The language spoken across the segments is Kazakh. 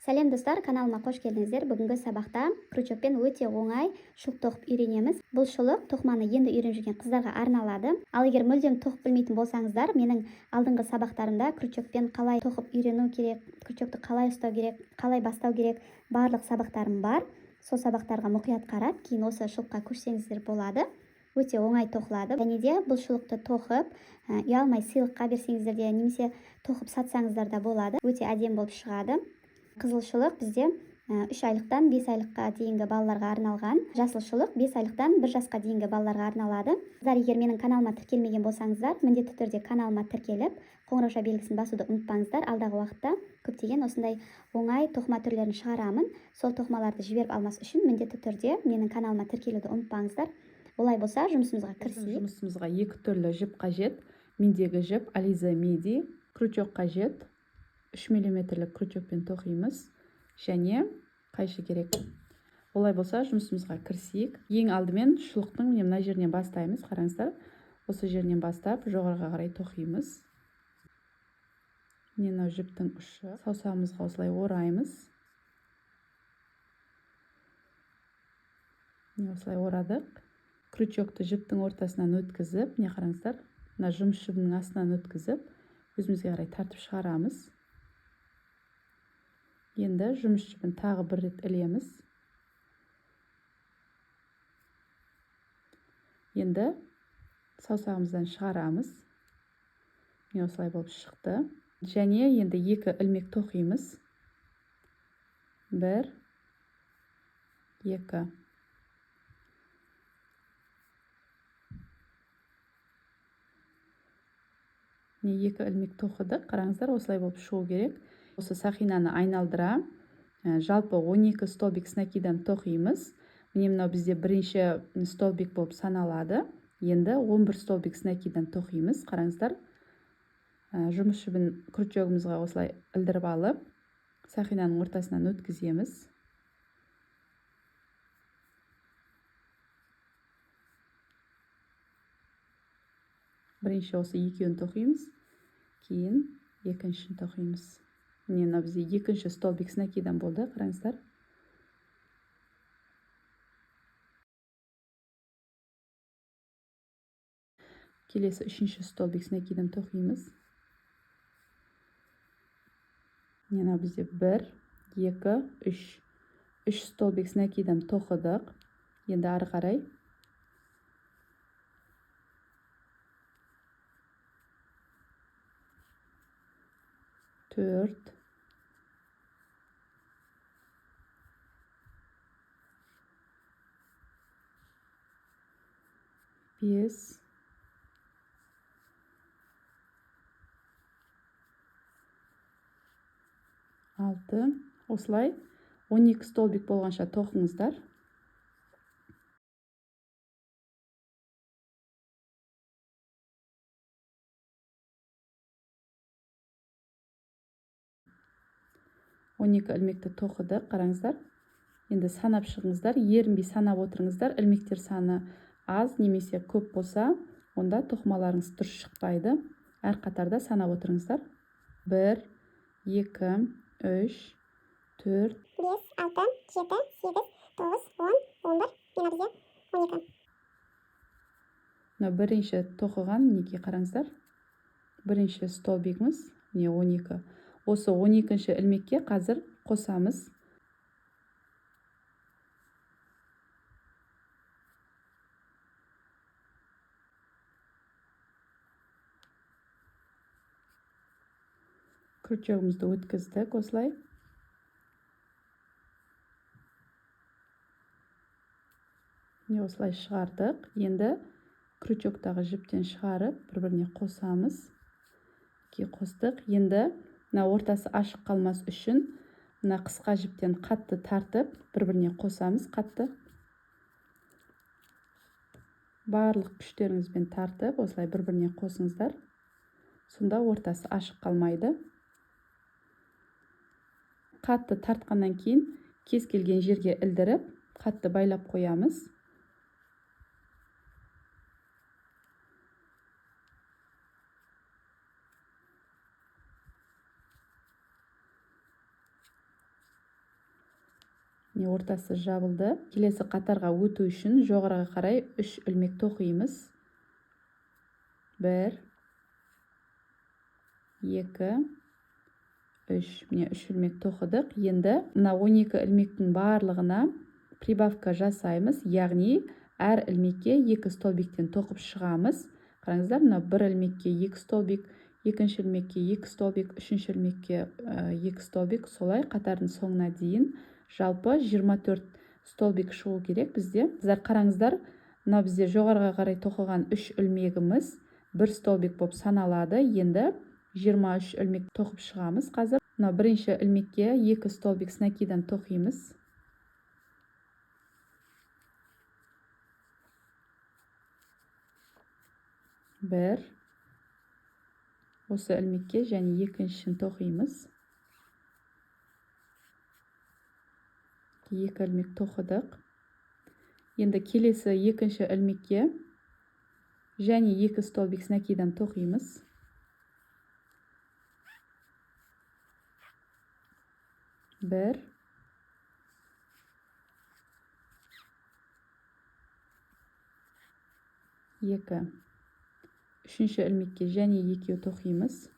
Сәлем, достар, каналыма қош келдіңіздер. Бүгінгі сабақта крючокпен өте оңай шұлық тоқып үйренеміз. Бұл шұлық тоқыманы енді үйреніп жүрген қыздарға арналады. Ал егер мүлдем тоқып білмейтін болсаңыздар, менің алдыңғы сабақтарымда крючокпен қалай тоқып үйрену керек, крючокты қалай ұстау керек, қалай бастау керек, барлық сабақтарым бар. Сол сабақтарға мұқият қарап, кейін осы шұлыққа көшсеңіздер болады. Өте оңай тоқылады. Және де бұл шұлықты тоқып, ұялмай сыйлыққа берсеңіздер де, немесе тоқып сатсаңыздар да болады. Өте әдемі болып шығады. Қызыл шұлық бізде 3 айлықтан 5 айлыққа дейінгі балаларға арналған. Жасыл шұлық 5 айлықтан 1 жасқа дейінгі балаларға арналады. Қыздар, егер менің каналыма тіркелмеген болсаңыздар, міндетті түрде каналыма тіркеліп, қоңыраушa белгісін басуды ұмытпаңыздар. Алдағы уақытта көптеген осындай оңай тоқыма түрлерін шығарамын. Сол тоқымаларды жіберіп алмас үшін міндетті түрде менің каналыма тіркелуді ұмытпаңыздар. Олай болса, жұмысымызға кірісейік. Жұмысымызға екі түрлі жіп қажет. Мендегі жіп Alize Midi, крючок қажет. 3 миллиметрлік крючокпен тоқимыз және қайшы керек. Олай болса, жұмысымызға кірісейік. Ең алдымен шұлықтың міне мына жерінен бастаймыз. Қараңыздар, осы жерінен бастап жоғарыға қарай тоқимыз. Міне мынау жіптің ұшы. Саусағымызға осылай ораймыз. Міне осылай орадық. Крючокты жіптің ортасынан өткізіп, міне қараңыздар, мына жұмыс жібінің астынан өткізіп, өзімізге қарай тартып шығарамыз. Енді жұмыс жібін тағы бір рет ілеміз. Енді саусағымыздан шығарамыз. Міне осылай болып шықты. Және енді екі ілмек тоқимыз. 1, 2. Міне екі ілмек тоқыдық. Қараңыздар, осылай болып шығу керек. Осы сақинаны айналдыра, жалпы 12 столбик с накидом тоқимыз. Міне мынау бізде бірінші столбик болып саналады. Енді 11 столбик с накидом тоқимыз. Қараңыздар, жұмыс жібін крючогымызға осылай ілдіріп алып, сақинаның ортасынан өткіземіз. Бірінші осы екеуін тоқимыз, кейін екіншісін тоқимыз. Міне мынау бізде екінші столбик с накидом болды, қараңыздар. Келесі үшінші столбик с накидом тоқимыз. Міне мынау бізде 1, 2, 3. 3 столбик с накидом тоқыдық. Енді ары қарай 4, 5, 6. Осылай 12 столбик болғанша тоқыңыздар. 12 ілмекті тоқыдық, қараңыздар. Енді санап шығыңыздар, ерінбей санап отырыңыздар. Ілмектер саны аз немесе көп болса, онда тоқымаларыңыз дұрыс шықпайды. Әр қатарда санап отырыңыздар. 1, 2, 3, 4, 5, 6, 7, 8, 9, 10, 11, мына бізде 12. Мына бірінші тоқыған, мінекей қараңыздар. Бірінші столбигіміз, міне 12. Осы 12-ші ілмекке қазір қосамыз. Крючогымызды өткіздік осылай. Міне осылай шығардық. Енді крючоктағы жіптен шығарып, бір-біріне қосамыз. Мінекей қостық. Енді мына ортасы ашық қалмас үшін мына қысқа жіптен қатты тартып, бір-біріне қосамыз қатты. Барлық күштеріңізбен тартып, осылай бір-біріне қосыңыздар. Сонда ортасы ашық қалмайды. Қатты тартқаннан кейін кез келген жерге ілдіріп, қатты байлап қоямыз. Міне, ортасы жабылды. Келесі қатарға өту үшін жоғарыға қарай 3 ілмек тоқимыз. 1, 2, 3. Міне, 3 ілмек тоқыдық. Енді мына 12 ілмектің барлығына прибавка жасаймыз, яғни әр ілмекке 2 столбиктен тоқып шығамыз. Қараңыздар, мына бір ілмекке 2 столбик, екінші ілмекке 2 столбик, үшінші ілмекке 2 столбик, солай қатардың соңына дейін жалпы 24 столбик шығу керек бізде. Қыздар, қараңыздар, мына бізде жоғарыға қарай тоқыған 3 ілмегіміз бір столбик болып саналады. Енді 23 ілмек тоқып шығамыз қазір. Мына бірінші ілмекке 2 столбик с накидом тоқимыз. 1, осы ілмекке және екіншісін тоқимыз. 2 ілмек тоқыдық. Енді келесі екінші ілмекке және 2 столбик с накидом тоқимыз. 1, 2, үшінші ілмекке және екеу тоқимыз.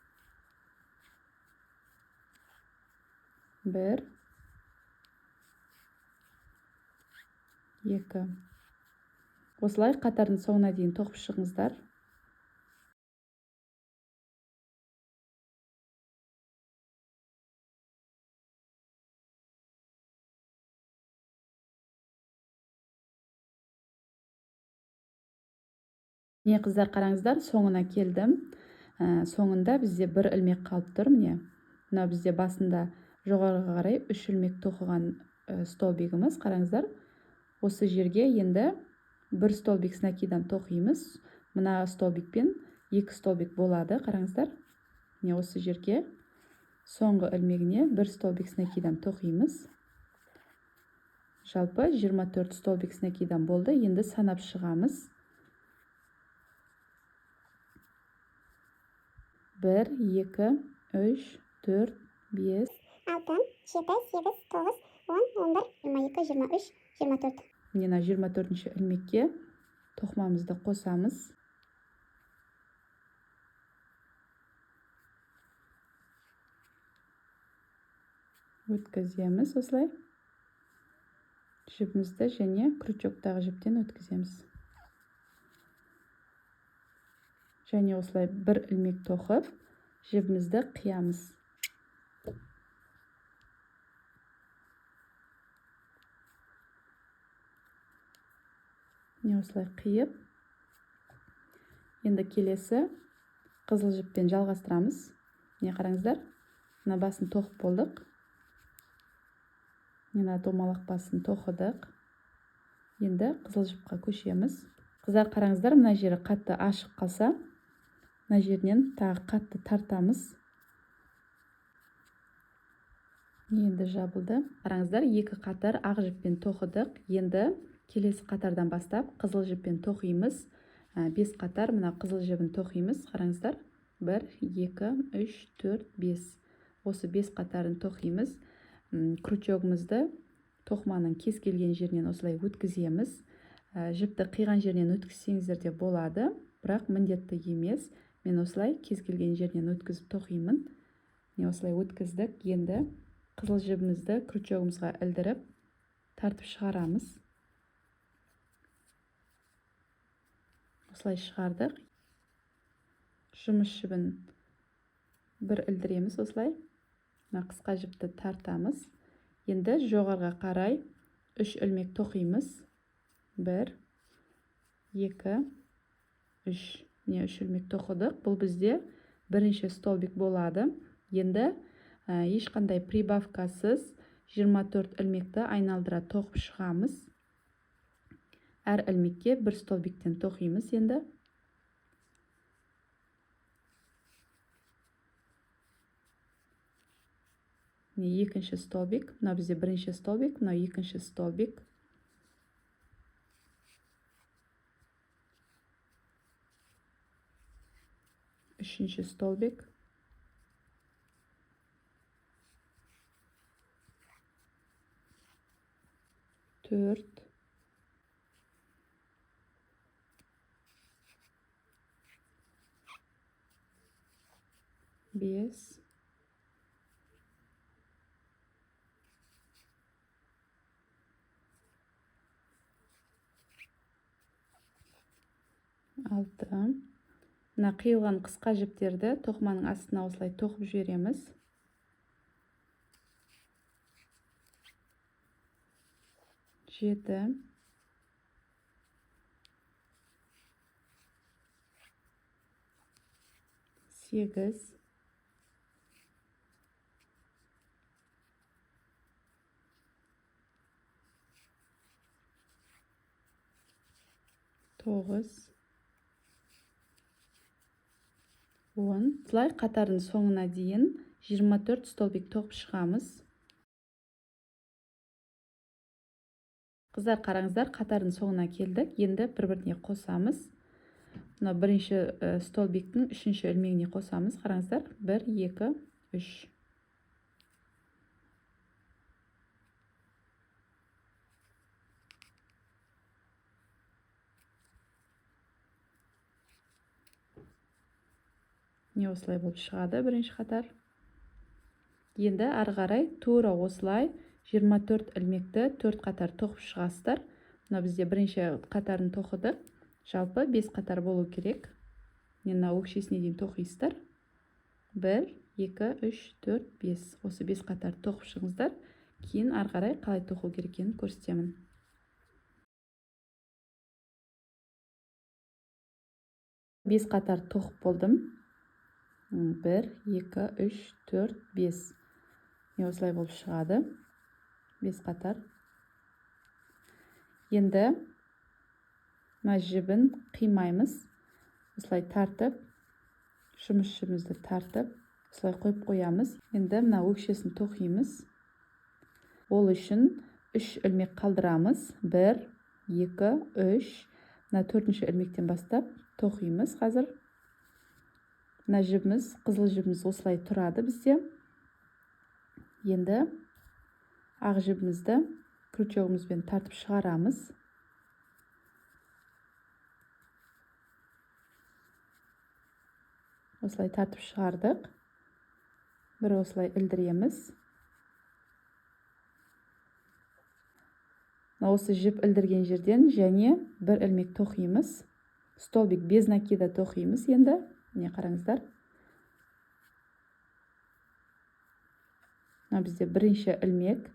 1, 2. Осылай қатардың соңына дейін тоқып шығыңыздар. Міне, қыздар, қараңыздар, соңына келдім. Соңында бізде бір ілмек қалып тұр. Міне, мынау бізде басында жоғарыға қарай 3 ілмек тоқыған столбигіміз. Қараңыздар, осы жерге енді бір столбик с накидом тоқимыз. Мына столбикпен 2 столбик болады. Қараңыздар, міне осы жерге соңғы ілмегіне бір столбик с накидом тоқимыз. Жалпы 24 столбик с накидом болды. Енді санап шығамыз. 1, 2, 3, 4, 5, 6, 7, 8, 9, 10, 11, 22, 23, 24. Міне, мына жиырма төртінші ілмекке тоқымамызды қосамыз. Өткіземіз осылай. Жібімізді және крючоктағы жіптен өткіземіз. Және осылай бір ілмек тоқып, жібімізді қиямыз. Міне, осылай қиып, енді келесі қызыл жіппен жалғастырамыз. Міне, қараңыздар, мына басын тоқып болдық. Мына домалақ басын тоқыдық. Енді қызыл жіпқа көшеміз. Қыздар, қараңыздар, мына жері қатты ашық қалса, мына жерінен тағы қатты тартамыз. Енді жабылды. Қараңыздар, 2 қатар ақ жіппен тоқыдық. Енді келесі қатардан бастап қызыл жіппен тоқимыз. 5 қатар мына қызыл жібін тоқимыз. Қараңыздар, 1, 2, 3, 4, 5. Осы 5 қатарын тоқимыз. Крючогымызды тоқыманың кез келген жерінен осылай өткіземіз. Жіпті қиған жерінен өткізсеңіздер де болады, бірақ міндетті емес. Мен осылай кез келген жерінен өткізіп тоқимын. Міне, осылай өткіздік. Енді қызыл жібімізді крючогымызға ілдіріп тартып шығарамыз. Осылай шығардық. Жұмыс жібін бір ілдіреміз осылай. Мына қысқа жіпті тартамыз. Енді жоғарыға қарай 3 ілмек тоқимыз. 1, 2, 3. Міне, 3 ілмек тоқыдық. Бұл бізде бірінші столбик болады. Енді ешқандай прибавкасыз 24 ілмекті айналдыра тоқып шығамыз. Әр ілмекке бір столбиктен тоқимыз енді. Міне, екінші столбик. Мынау бізде бірінші столбик, мынау екінші столбик. Үшінші столбик. 4, 5, 6. Мына қиылған қысқа жіптерді тоқыманың астына осылай тоқып жібереміз. 7, 8, 9, 10. Осылай қатардың соңына дейін 24 столбик тоқып шығамыз. Қыздар, қараңыздар, қатардың соңына келдік. Енді бір-біріне қосамыз. Мына бірінші столбиктің үшінші ілмегіне қосамыз. Қараңыздар, 1, 2, 3. Міне осылай болып шығады бірінші қатар. Енді ары қарай тура осылай 24 ілмекті 4 қатар тоқып шығасыздар. Мына бізде бірінші қатарын тоқыдық. Жалпы 5 қатар болу керек. Міне мына өкшесіне дейін тоқисыздар. 1, 2, 3, 4, 5. Осы 5 қатар тоқып шығыңыздар. Кейін ары қарай қалай тоқу керек екенін көрсетемін. 5 қатар тоқып болдым. 1, 2, 3, 4, 5. Міне осылай болып шығады. 5 қатар. Енді мына жібін қимаймыз. Осылай тартып, жұмыс жібімізді тартып, осылай қойып қоямыз. Енді мына өкшесін тоқимыз. Ол үшін 3 ілмек қалдырамыз. 1, 2, 3. Мына төртінші ілмектен бастап тоқимыз қазір. Мына жібіміз, қызыл жібіміз осылай тұрады бізде. Енді ақ жібімізді крючогымызбен тартып шығарамыз. Осылай тартып шығардық. Бір осылай ілдіреміз. Мына осы жіп ілдірген жерден және бір ілмек тоқимыз. Столбик без накида тоқимыз енді. Міне қараңыздар. Мына бізде бірінші ілмек.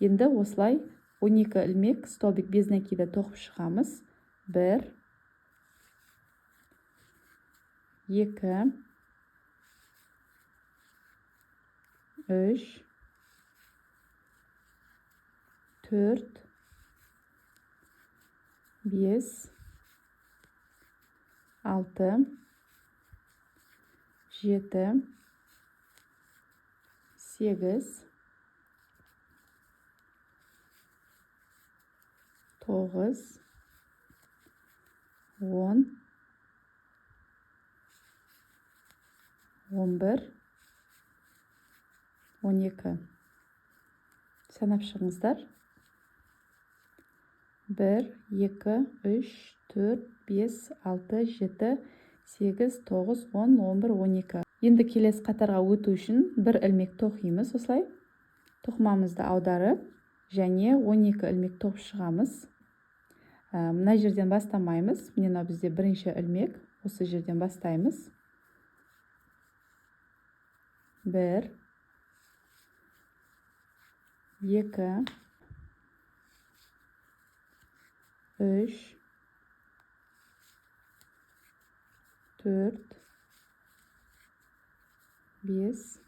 Енді осылай 12 ілмек столбик без накида тоқып шығамыз. 1, 2, 3, 4, 5, 6, 7, 8, 9, 10, 11, 12. Санап шығыңыздар. 1, 2, 3, 4, 5, 6, 7, 8, 9, 10, 11, 12. Енді келесі қатарға өту үшін бір ілмек тоқимыз осылай. Тоқымамызды аударып, және 12 ілмек тоқып шығамыз. Мына жерден бастамаймыз. Міне мынау бізде бірінші ілмек. Осы жерден бастаймыз. 1, 2, 3, 4, 5,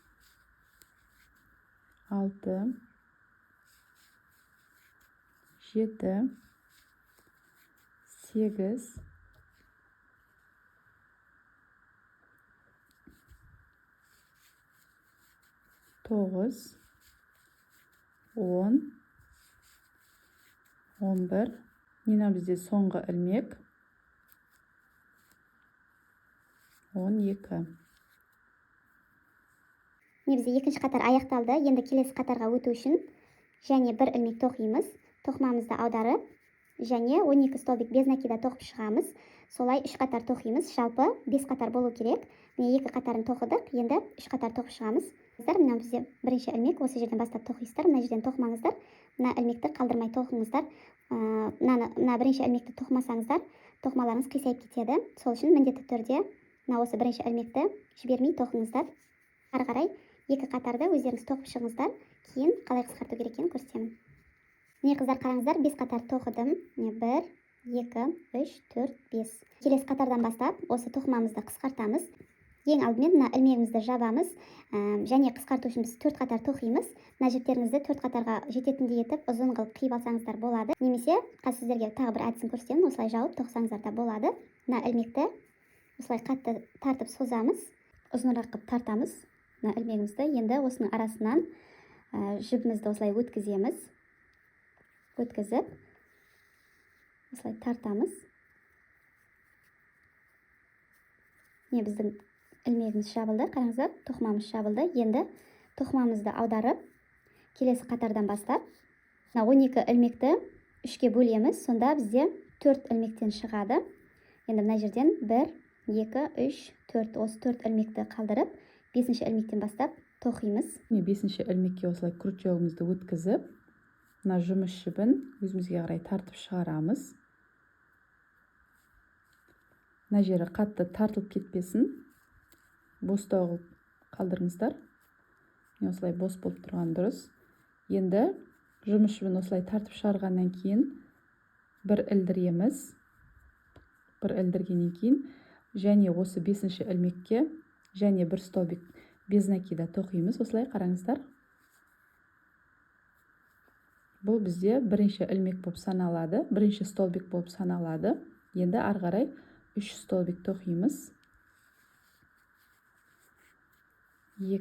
6, 7, 8, 9, 10, 11. Мына бізде соңғы ілмек. 12. Міне бізде екінші қатар аяқталды. Енді келесі қатарға өту үшін және бір ілмек тоқимыз. Тоқымамызды аударып және 12 столбик без накида тоқып шығамыз. Солай 3 қатар тоқимыз. Жалпы 5 қатар болу керек. Міне 2 қатарын тоқыдық, енді 3 қатар тоқып шығамыз. Қыздар, мынау бізде бірінші ілмек, осы жерден бастап тоқисыздар. Мына жерден тоқымаңыздар, мына ілмекті қалдырмай тоқыңыздар. Мына бірінші ілмекті тоқымасаңыздар, тоқымаларыңыз қисайып кетеді. Сол үшін міндетті түрде мына осы бірінші ілмекті жібермей тоқыңыздар. Ары қарай 2 қатарды өздеріңіз тоқып шығыңыздар. Кейін қалай қысқарту керек екенін көрсетемін. Міне қыздар, қараңыздар, 5 қатар тоқыдым. Міне 1, 2, 3, 4, 5. Келесі қатардан бастап осы тоқымамызды қысқартамыз. Ең алдымен мына ілмегімізді жабамыз. Және қысқарту үшін біз 4 қатар тоқимыз. Мына жіптеріңізді 4 қатарға жететіндей етіп ұзын қылып қиып алсаңыздар болады. Немесе қазір сіздерге тағы бір әдісін көрсетемін. Осылай жауып тоқысаңыздар да болады. Мына ілмекті осылай қатты тартып созамыз. Ұзынырақ қылып тартамыз мына ілмегімізді. Енді осының арасынан жібімізді осылай өткіземіз. Өткізіп осылай тартамыз. Міне біздің ілмегіміз жабылды. Қараңыздар, тоқымамыз жабылды. Енді тоқымамызды аударып келесі қатардан бастап мына 12 ілмекті 3-ке бөлеміз. Сонда бізде 4 ілмектен шығады. Енді мына жерден 1, 2, 3, 4, осы 4 ілмекті қалдырып 5-ші ілмектен бастап тоқимыз. Міне 5-ші ілмекке осылай крючогымызды өткізіп, мына жұмыс жібін өзімізге қарай тартып шығарамыз. Мына жері қатты тартылып кетпесін, бостау қылып қалдырыңыздар. Міне осылай бос болып тұрған дұрыс. Енді жұмыс жібін осылай тартып шығарғаннан кейін бір ілдіреміз. Бір ілдіргеннен кейін және осы 5-ші ілмекке және бір столбик без накида тоқимыз. Осылай қараңыздар. Бұл бізде бірінші ілмек болып саналады, бірінші столбик болып саналады. Енді ары қарай 3 столбик тоқимыз. 2,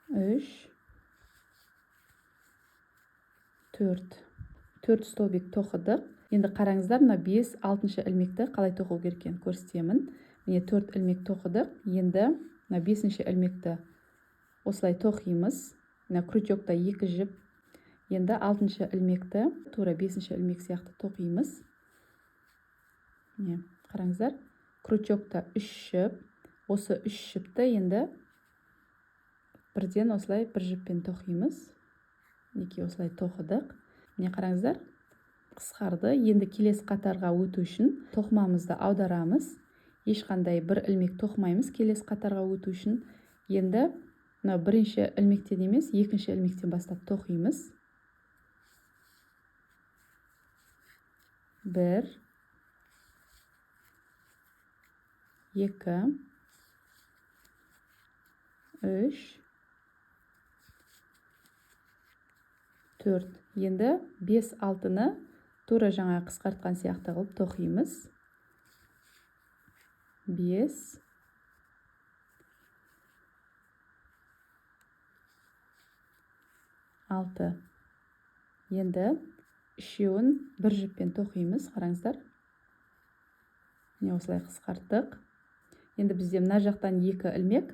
3, 4. 4 столбик тоқыдық. Енді қараңыздар, мына 5, 6-шы ілмекті қалай тоқу керек екенін көрсетемін. Міне 4 ілмек тоқыдық. Енді мына 5-ші ілмекті осылай тоқимыз. Мына крючокта 2 жіп. Енді 6-шы ілмекті тура 5-ші ілмек сияқты тоқимыз. Міне қараңыздар, крючокта 3 жіп. Осы 3 жіпті енді бірден осылай бір жіппен тоқимыз. Мінекей осылай тоқыдық. Міне қараңыздар, қысқарды. Енді келесі қатарға өту үшін тоқымамызды аударамыз. Ешқандай бір ілмек тоқымаймыз келесі қатарға өту үшін. Енді мына бірінші ілмектен емес, екінші ілмектен бастап тоқимыз. 1, 2, 3, 4. Енді 5, 6-ны тура жаңа қысқартқан сияқты қылып тоқимыз. 5, 6. Енді үшеуін бір жіппен тоқимыз. Қараңыздар. Міне осылай қысқарттық. Енді бізде мына жақтан 2 ілмек,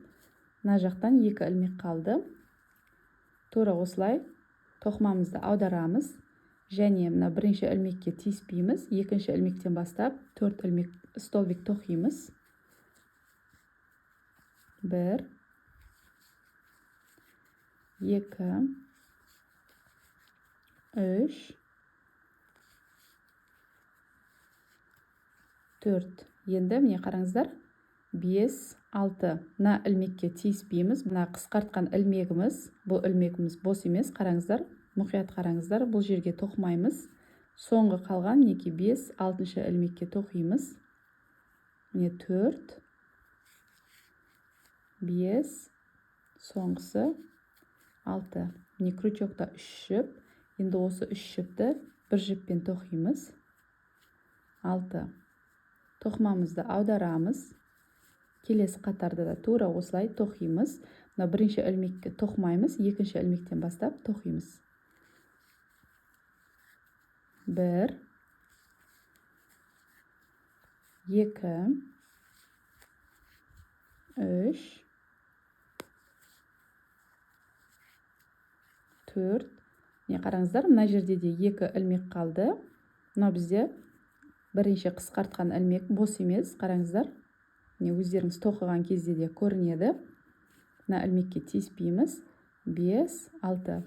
мына жақтан 2 ілмек қалды. Тура осылай тоқымамызды аударамыз. Және мына бірінші ілмекке тиіспейміз. Екінші ілмектен бастап 4 ілмек столбик тоқимыз. 1, 2, 3, 4. Енді міне қараңыздар, 5, 6. Мына ілмекке тиіспейміз. Мына қысқартқан ілмегіміз, бұл ілмегіміз бос емес. Қараңыздар, мұқият қараңыздар, бұл жерге тоқымаймыз. Соңғы қалған мінекей 5, 6-шы ілмекке тоқимыз. Міне 4, 5, соңғысы 6. Міне крючокта 3 жіп. Енді осы 3 жіпті бір жіппен тоқимыз. 6. Тоқымамызды аударамыз. Келесі қатарда да тура осылай тоқимыз. Мына бірінші ілмекке тоқымаймыз, екінші ілмектен бастап тоқимыз. 1, 2, 3, 4. Міне қараңыздар, мына жерде де 2 ілмек қалды. Мынау бізде бірінші қысқартқан ілмек бос емес, қараңыздар. Міне өздеріңіз тоқыған кезде де көрінеді. Мына ілмекке тиіспейміз. 5, 6.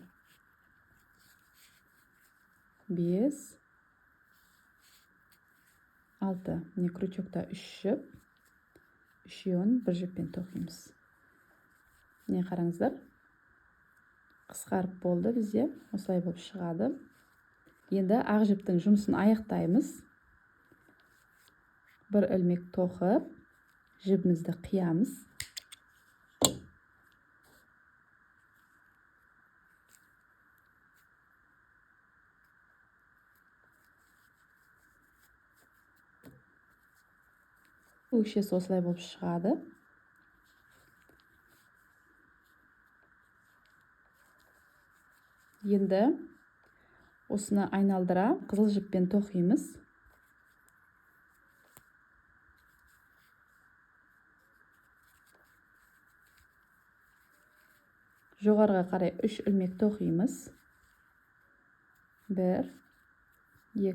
5, 6. Міне крючокта 3 жіп. Үшеуін бір жіппен тоқимыз. Міне қараңыздар. Қысқарып болды бізде. Осылай болып шығады. Енді ақ жіптің жұмысын аяқтаймыз. Бір ілмек тоқып, жібімізді қиямыз. Өкшесі осылай болып шығады. Енді осыны айналдыра қызыл жіппен тоқимыз. Жоғарыға қарай 3 ілмек тоқимыз. 1, 2,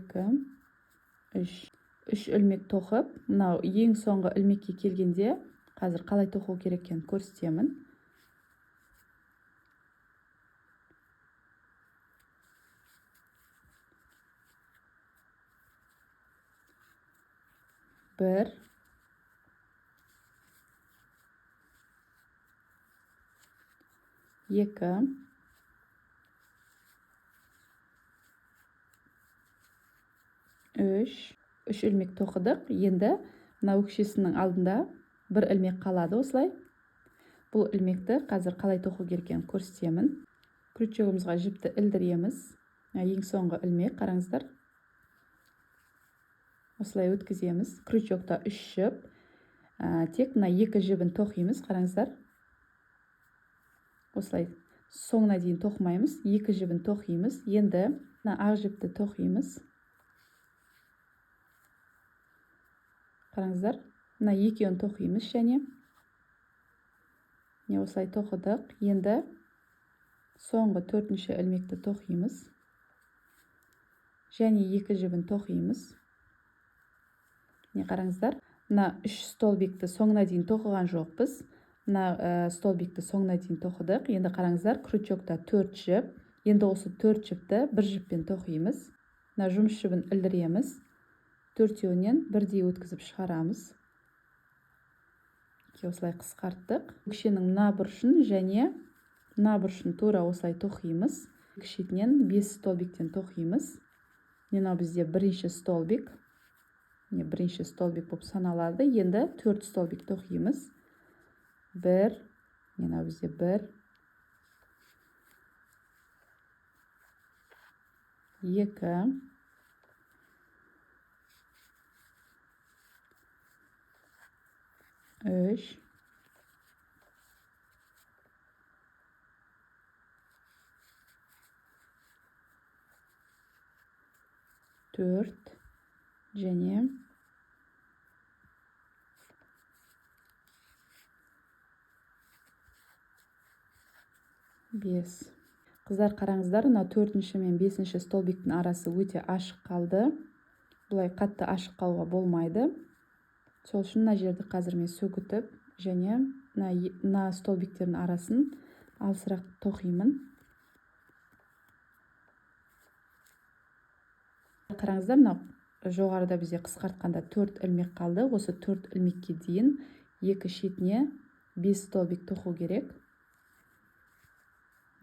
3. 3 ілмек тоқып, мынау ең соңғы ілмекке келгенде қазір қалай тоқу керек екенін көрсетемін. 1, 2, 3. 3 ілмек тоқыдық. Енді мына өкшесінің алдында бір ілмек қалады осылай. Бұл ілмекті қазір қалай тоқу керек екенін көрсетемін. Крючогымызға жіпті ілдіреміз. Ең соңғы ілмек, қараңыздар. Осылай өткіземіз. Крючокта 3 жіп. Тек мына 2 жібін тоқимыз, қараңыздар. Осылай соңына дейін тоқымаймыз. 2 жібін тоқимыз. Енді мына ақ жіпті тоқимыз. Қараңыздар, мына екеуін тоқимыз және. Міне осылай тоқыдық. Енді соңғы 4-ші ілмекті тоқимыз. Және 2 жібін тоқимыз. Міне қараңыздар, мына 3 столбикті соңына дейін тоқыған жоқпыз. Мына столбикті соңына дейін тоқыдық. Енді қараңыздар, крючокта 4 жіп. Енді осы 4 жіпті бір жіппен тоқимыз. Мына жұмыс жібін ілдіреміз. Төртеуінен бірдей өткізіп шығарамыз. Осылай қысқарттық. Өкшенің мына бұрышын және мына бұрышын тура осылай тоқимыз. Екі шетінен 5 столбиктен тоқимыз. Мынау бізде бірінші столбик. Міне бірінші столбик болып саналады. Енді 4 столбик тоқимыз. 1, мынау бізде 1, 2, 3, 4 және 5. Қыздар, қараңыздар, мына 4-ші мен 5-ші столбиктің арасы өте ашық қалды. Бұлай қатты ашық қалуға болмайды. Сол үшін мына жерді қазір мен сөгітіп және мына столбиктердің арасын алысырақ тоқимын. Қараңыздар, мына жоғарыда бізде қысқартқанда 4 ілмек қалды. Осы 4 ілмекке дейін екі шетіне 5 столбик тоқу керек.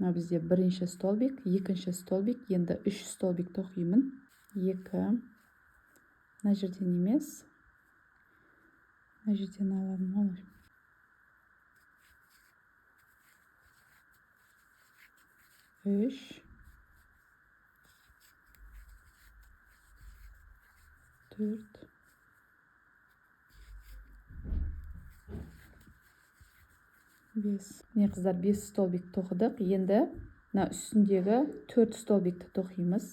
Мына бізде бірінші столбик, екінші столбик, енді 3 столбик тоқимын. 2, мына жерден емес, мына жерден аламын. 3, 4, 5. Міне қыздар, 5 столбик тоқыдық. Енді мына үстіндегі 4 столбикті тоқимыз.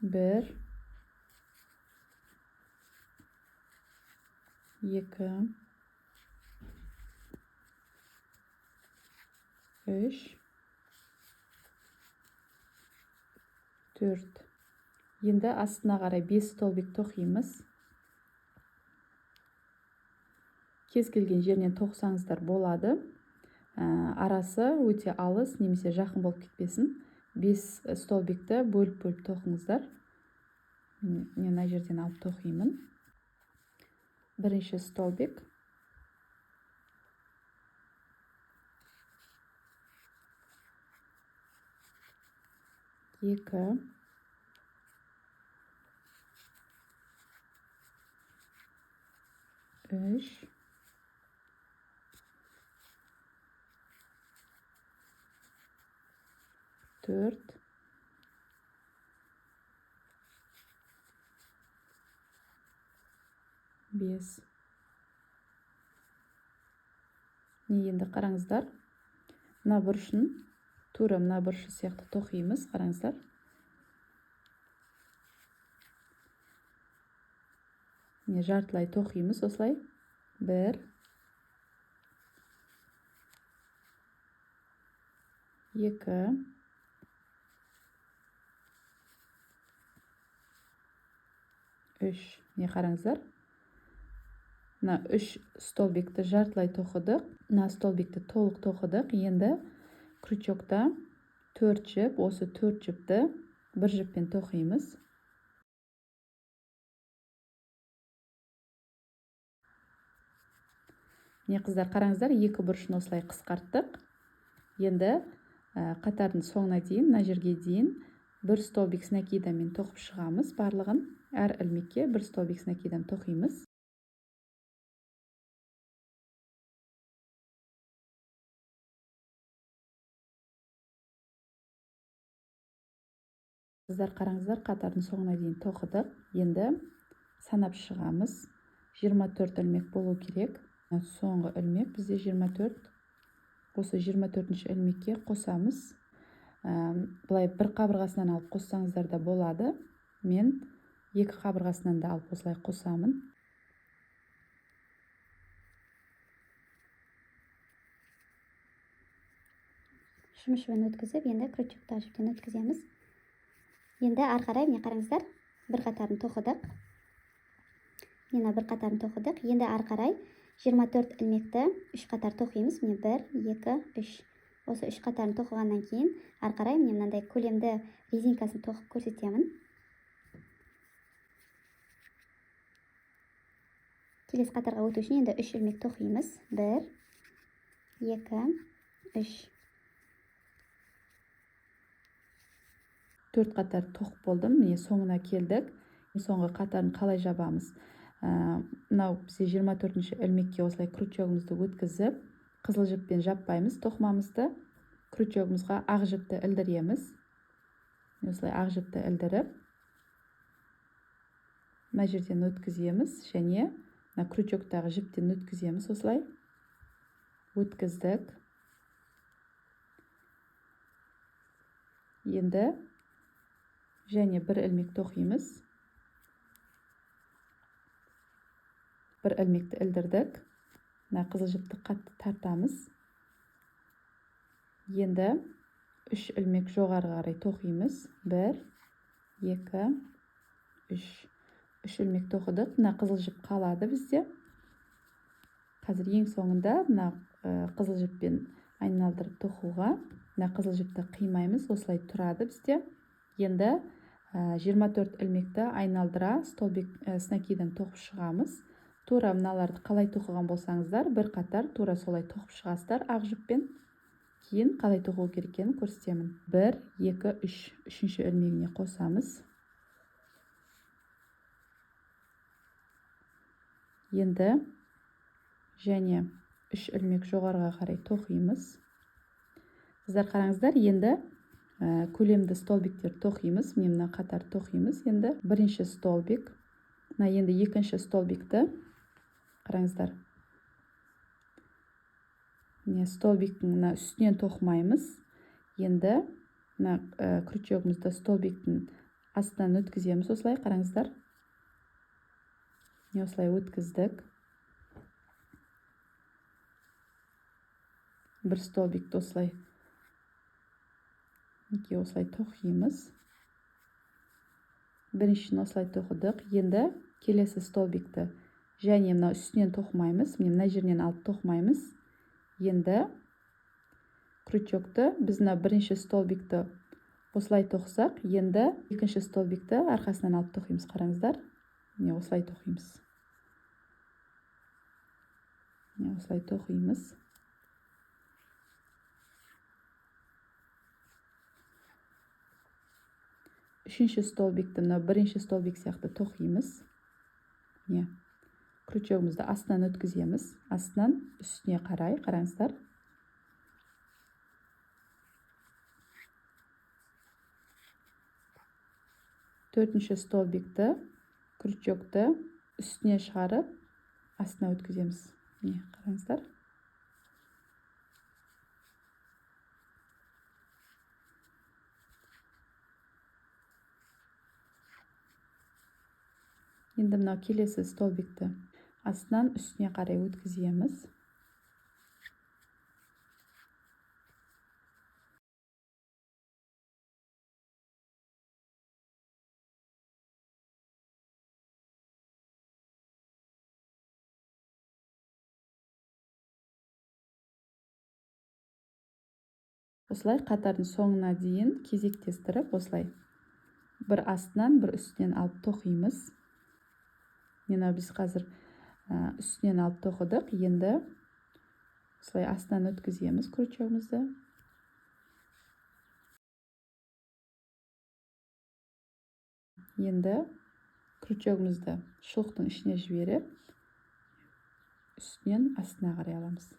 1, 2, 3, 4. Енді астына қарай 5 столбик тоқимыз. Кез келген жерінен тоқысаңыздар болады. Арасы өте алыс немесе жақын болып кетпесін. 5 столбикті бөліп-бөліп тоқыңыздар. Мен мына жерден алып тоқимын. Бірінші столбик. 2, 3, 4, 5. Енді қараңыздар, мына бұрышын тура мына бұрышы сияқты тоқимыз, қараңыздар. Міне жартылай тоқимыз осылай. 1, 2, 3. Міне қараңыздар. Мына 3 столбикті жартылай тоқыдық. Мына столбикті толық тоқыдық. Енді крючокта 4 жіп, осы 4 жіпті бір жіппен тоқимыз. Міне қыздар, қараңыздар, екі бұрышын осылай қысқарттық. Енді қатардың соңына дейін, мына жерге дейін бір столбик с накидамен тоқып шығамыз барлығын. Әр ілмекке бір столбик с накидан тоқимыз. Қыздар, қараңыздар, қатардың соңына дейін тоқыдық. Енді санап шығамыз. 24 ілмек болу керек. Соңғы ілмек бізде 24. Осы 24-ші ілмекке қосамыз. Былай бір қабырғасынан алып қоссаңыздар да болады. Мен екі қабырғасынан да алып осылай қосамын. Жұмыс жібін өткізіп, енді крючокты жіптен өткіземіз. Енді ары қарай, міне қараңыздар, бір қатарын тоқыдық. Міне бір қатарын тоқыдық. Енді ары қарай 24 ілмекті 3 қатар тоқимыз. Міне 1, 2, 3. Осы 3 қатарын тоқығаннан кейін ары қарай міне мынандай көлемді резинкасын тоқып көрсетемін. Келесі қатарға өту үшін енді 3 ілмек тоқимыз. 1, 2, 3. 4 қатар тоқып болдым. Міне соңына келдік. Соңғы қатарын қалай жабамыз? Мынау бізде 24-ші ілмекке осылай крючогымызды өткізіп, қызыл жіппен жаппаймыз тоқымамызды. Крючогымызға ақ жіпті ілдіреміз. Осылай ақ жіпті ілдіріп, мына жерден өткіземіз және мына крючоктағы жіптен өткіземіз осылай. Өткіздік. Енді және бір ілмек тоқимыз. Бір ілмекті ілдірдік. Мына қызыл жіпті қатты тартамыз. Енді 3 ілмек жоғары қарай тоқимыз. 1, 2, 3. 3 ілмек тоқыдық. Мына қызыл жіп қалады бізде. Қазір ең соңында мына қызыл жіппен айналдырып тоқуға мына қызыл жіпті қимаймыз, осылай тұрады бізде. Енді 24 ілмекті айналдыра столбик с накидом тоқып шығамыз. Тура мыналарды қалай тоқыған болсаңыздар, бір қатар тура солай тоқып шығасыздар ақ жіппен. Кейін қалай тоқу керек екенін көрсетемін. 1, 2, 3. Үшінші ілмегіне қосамыз. Енді және 3 ілмек жоғарыға қарай тоқимыз. Қыздар, қараңыздар, енді көлемді столбиктер тоқимыз. Міне мына қатар тоқимыз. Енді бірінші столбик, мына енді екінші столбикті қараңыздар. Міне столбиктің мына үстінен тоқымаймыз. Енді мына крючогымызды столбиктің астынан өткіземіз осылай, қараңыздар. Міне осылай өткіздік. Бір столбикті осылай Мінекей осылай тоқимыз. Біріншісін осылай тоқыдық. Енді келесі столбикті және мынау үстінен тоқымаймыз, міне мына жерінен алып тоқымаймыз. Енді крючокты біз мына бірінші столбикті осылай тоқысақ, енді екінші столбикті арқасынан алып тоқимыз. Қараңыздар, міне осылай тоқимыз. Міне осылай тоқимыз. Үшінші столбикті мына бірінші столбик сияқты тоқимыз. Міне крючогымызды астынан өткіземіз, астынан үстіне қарай, қараңыздар. Төртінші столбикті крючокты үстіне шығарып астына өткіземіз. Міне қараңыздар. Енді мынау келесі столбикті астынан үстіне қарай өткіземіз. Осылай қатардың соңына дейін кезектестіріп, осылай бір астынан, бір үстінен алып тоқимыз. Мына біз қазір үстінен алып тоқыдық. Енді осылай астынан өткіземіз крючогымызды. Енді крючогымызды шұлықтың ішіне жіберіп, үстінен астына қарай аламыз.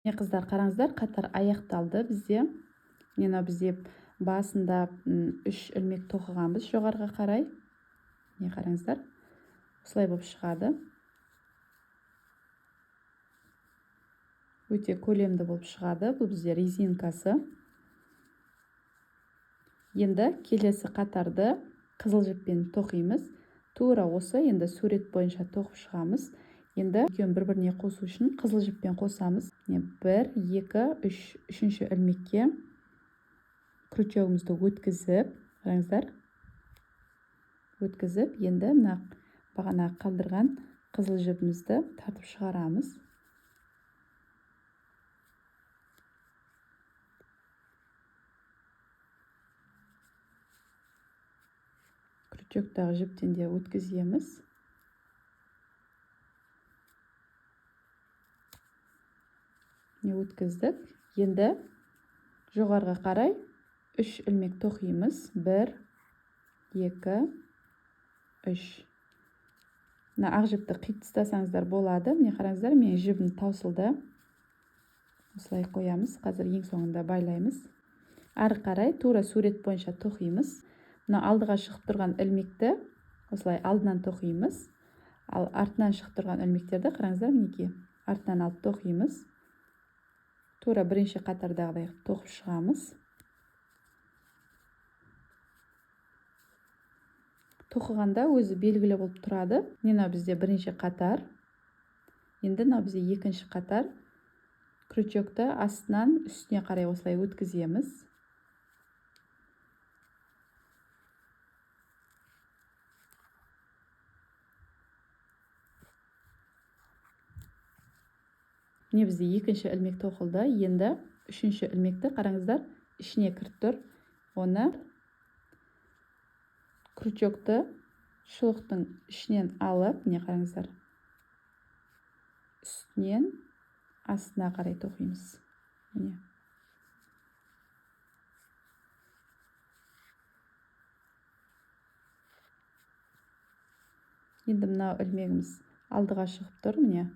Қыздар, қараңыздар, қатар аяқталды бізде. Мына бізде басында 3 ілмек тоқығанбыз жоғарыға қарай. Міне қараңыздар, осылай болып шығады. Өте көлемді болып шығады. Бұл бізде резинкасы. Енді келесі қатарды қызыл жіппен тоқимыз. Тура осы енді сурет бойынша тоқып шығамыз. Енді екеуін бір-біріне қосу үшін қызыл жіппен қосамыз. Міне 1, 2, 3, үшінші ілмекке крючогымызды өткізіп, қараңыздар, өткізіп, енді мына бағана қалдырған қызыл жібімізді тартып шығарамыз. Крючоктағы жіптен де өткіземіз. Өткіздік. Енді жоғарыға қарай 3 ілмек тоқимыз. 1, 2, 3. Мына ақ жіпті қиып тастасаңыздар болады. Міне қараңыздар, менің жібім таусылды. Осылай қоямыз. Қазір ең соңында байлаймыз. Ары қарай тура сурет бойынша тоқимыз. Мына алдыға шығып тұрған ілмекті осылай алдынан тоқимыз. Ал артынан шығып тұрған ілмектерді қараңыздар, мінекей артынан алып тоқимыз. Тура бірінші қатардағыдай тоқып шығамыз. Тоқығанда өзі белгілі болып тұрады. Мына бізде бірінші қатар. Енді мына бізде екінші қатар. Крючокты астынан үстіне қарай осылай өткіземіз. Міне бізде екінші ілмек тоқылды. Енді үшінші ілмекті қараңыздар, ішіне кіріп тұр. Оны крючокты шұлықтың ішінен алып, міне қараңыздар, үстінен астына қарай тоқимыз. Міне. Енді мынау ілмегіміз алдыға шығып тұр, міне,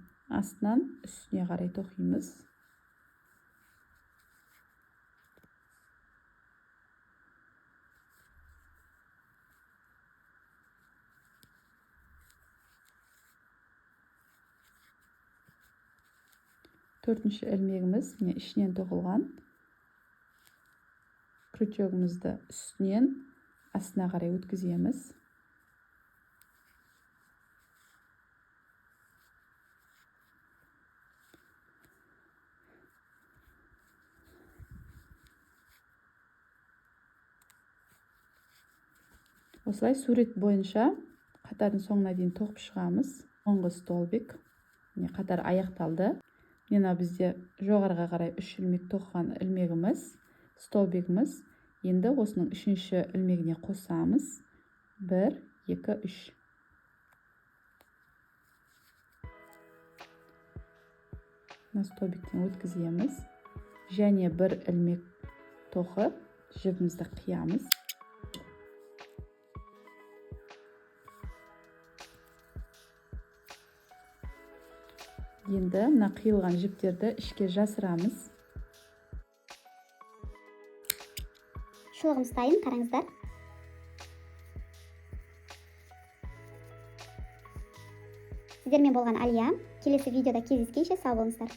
астынан үстіне қарай тоқимыз. Төртінші ілмегіміз міне ішінен тоқылған. Крючогымызды үстінен астына қарай өткіземіз. Осылай сурет бойынша қатардың соңына дейін тоқып шығамыз. Соңғы столбик. Міне қатар аяқталды. Мына бізде жоғарыға қарай 3 ілмек тоқыған ілмегіміз, столбигіміз. Енді осының үшінші ілмегіне қосамыз. 1, 2, 3. Мына столбиктен өткіземіз. Және бір ілмек тоқып, жібімізді қиямыз. Енді мына қиылған жіптерді ішке жасырамыз. Шұлығымыз дайын, қараңыздар. Сіздермен болған Алия. Келесі видеода кездескенше сау болыңыздар.